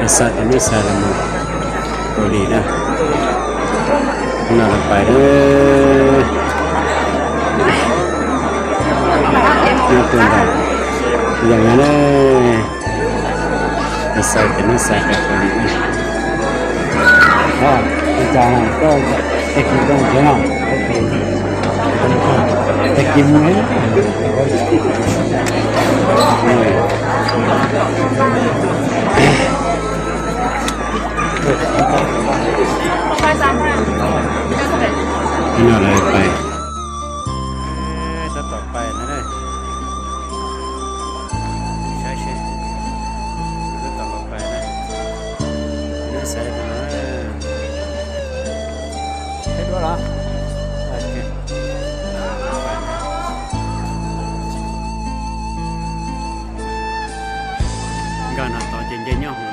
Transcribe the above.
Xa ces nej xa los mus Kaus Lim na. Hnub no lawv pais na. Nyob tuaj ntawm Yees na. Lawv xa ces nej xa pais Kaus Lim na. Ua cas koj tag kis koj mus tsev no? Tag kis mus. Hnub no lawv pais, tab tom pais na. Saib seb, tab tom los pais na. Neb xaiv li no, peb duab los. Nkag no tod ces nce nyob hauv